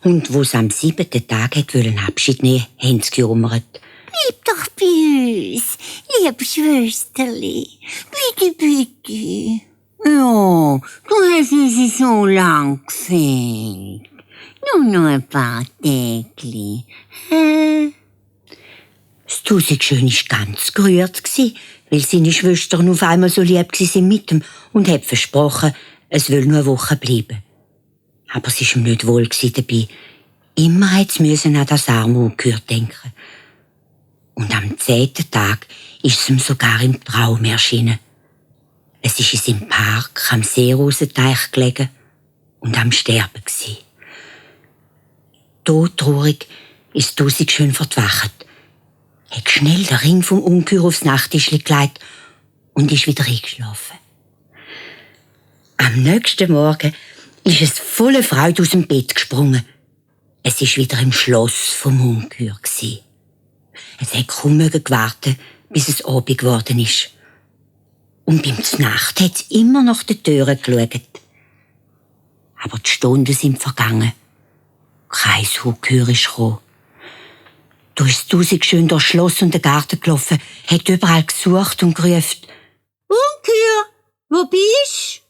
Und wo sie am 7. Tag Abschied nehmen wollten, haben sie gejummert. Bleib doch bei uns, liebes Schwesterli. Bitte, bitte. Ja, du hast uns so lang gefehlt. Nur noch ein paar Tägli. Das Tausendschön war ganz gerührt, weil seine Schwestern auf einmal so lieb waren mit ihm und hat versprochen, es will nur eine Woche bleiben. Aber es war ihm nicht wohl dabei. Immer musste an das arme Ungeheuer denken. Und am 10. Tag ist es ihm sogar im Traum erschienen. Es war in seinem Park am Seerosenteich gelegen und am Sterben gsi. Todtraurig ist Tausendschön verwacht, hat schnell den Ring vom Ungeheuer aufs Nachttischli gelegt und ist wieder eingeschlafen. Am nächsten Morgen ist es voller Freude aus dem Bett gesprungen. Es war wieder im Schloss vom Ungeheuer. Es hat kaum gewartet, bis es Abend geworden ist. Und beim Znacht hat es immer nach den Türen geschaut. Aber die Stunden sind vergangen. Kein Ungeheuer ist gekommen. Da ist Tausendschön durch das Schloss und den Garten gelaufen, hat überall gesucht und gerufen. Ungeheuer, wo bist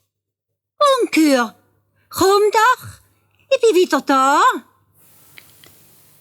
du? Ungeheuer, komm doch, ich bin wieder da.